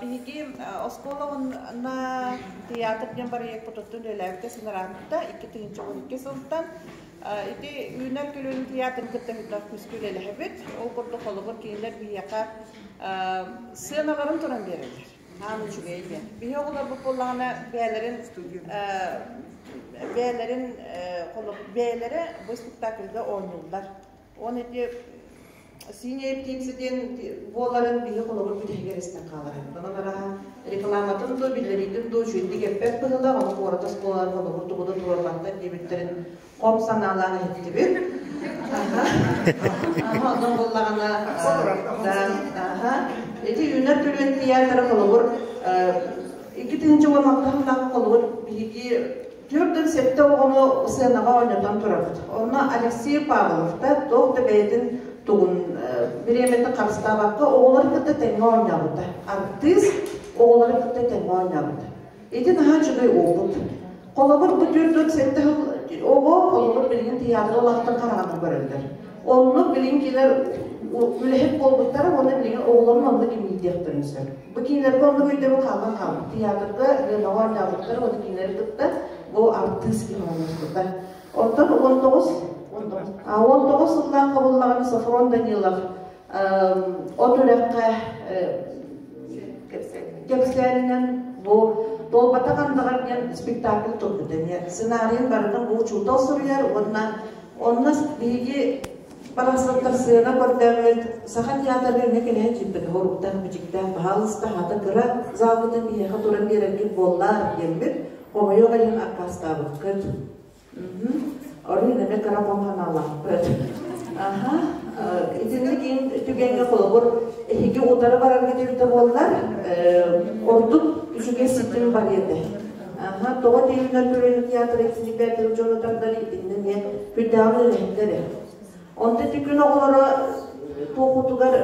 Биһиги оскуола уонна театр диэн бырайыакпытыттан үлэлээбитэ сынарааммыта 2012 сылтан. Ити үүнэр көлүөнэ театрын кытта элбэх күүскэ үлэлэһэбит. Ол курдук холобур кинилэр биһиэхэ сыаналарын туран биэрэллэр. Аан үчүгэй диэн. Биһи оҕолорбут буоллаҕына бэйэлэрин бэйэлэрин бэйэлэрэ бу спектакльга оонньууллар. Уон ити Синяя птица диэн буоларын биһи холобур бүтэһигэр истэн хаалар. Онон араһа рекламатын дуу, биллэриитин дуу үчүгэйдик эппэт быһыылаах, ону куорат оскуолалар холобур тугу да туруорбаттар диэбиттэрин хом санаалаан иһиттибит. Аха, онон буоллаҕына, да, аха. Ити үүнэр көлүөн театра холобур 2016 сыллаах холобур биһиги 47 оҕону сыанаҕа оонньотон турабыт. Онно Алексей Павлов да туох да бэйэтин тугун бириэмэтин харыстаабакка оҕолору кытта тэҥҥэ оонньообута. Артыыс оҕолору кытта тэҥҥэ оонньообута. Ити наһаа үчүгэй опыт. Холобур, бу 47 сыл оҕо холобур билигин театр улааттан хараҕынан көрөллөр. Оннук билигин кинилэр үлэһит буолбуттара уонна билигин оҕолорун оннук имиитиэхтэрин сөп. Бу кинилэргэ оннук өйдөбүл хаалан хаалбыт. Театрга Ленаҕа оонньообуттар уонна кинилэри кытта бу артыыс киһи оҥостубута. Оттон 19 сыллаах хабыллаҕына Софрон Данилов от үрэххэ кэпсээнинэн бу Туолбатах андаҕар диэн спектакль турбут эмиэ. Сценарийын барытын бу учуутал суруйар уонна онно биһиги Барахсаттар сыана көрдөөммүт Саха театрыгар эмиэ кэлэһэ киирбит хоруктаах бичиктээх баһаалыста аһата кыра залбытын биһиэхэ туран биэрэргит буоллаар диэммит хомойуох иһин аккаастаабыккыт. Орун эмэ кыра хом санаалаахпыт. Аха, итинник иин түгэҥҥэ холобур эһиги утары бараргыт эбитэ буоллар, ордук үчүгэй ситим барыа этэ. Аха, тоҕо тиийиннэр көрүнү театр итинник дьону тардар итиннэ эмиэ күндээҕин үлэһиттэр ээ. Онто ити күн оҕолоро туохутугар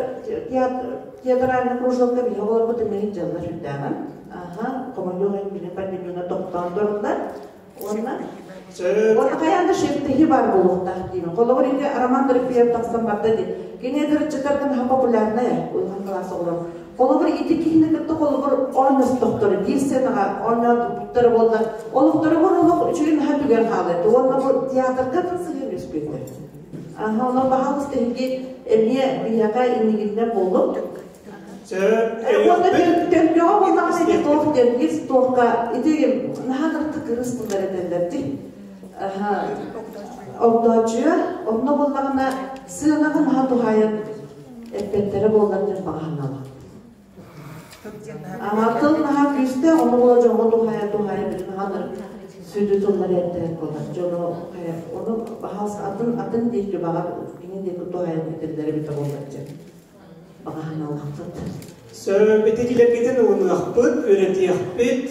театральный кружокка биһи оҕолорбут эмиэ сылдьаллар сүрдээҕин. Аха, хомойуох иһин били пандемияны тохтоон тураллар. Уонна Уонна хайаан да шефтэһии баар буолуохтаах диибин. Холобур, ити Роман Дорофеев тахсан барда дии. Кини эдэр наһаа популярная улахан кылаас оҕолор. Холобур, ити киһини кытта холобур оонньостохторо, биир сценаҕа оонньоотуктара буолла. Олохторугар олох үчүгэй наһаа түгэн хаалыа. Уонна бу театрга атын сыһыан үөскүөтэ. Аха, онон баһаалыста эһиги эмиэ биһиэхэ иннигитинэн буолуҥ. Уонна төлкөҕө буоллаҕына ити туох диэн биир туохха ити наһаа кырдык кырыс тыллар этэллэр дии. Огдооччуйа онно буоллаҕына сыанаҕа наһаа туһаайан эппэттэрэ буоллар диэн баҕаһыналар. Тыл наһаа күүстээх, ону буола дьоҥҥо туһаайан туһаайан били наһаа сүдү тыллар эттээх буолар. Дьону ону баһаас атын атын диэки баҕар кини диэки туһаайан этэллэр эбитэ буоллар дьэ. Баҕаһыналахпыт. Сөп, ити килэргитин ылыныахпыт, үөрэтиэхпит.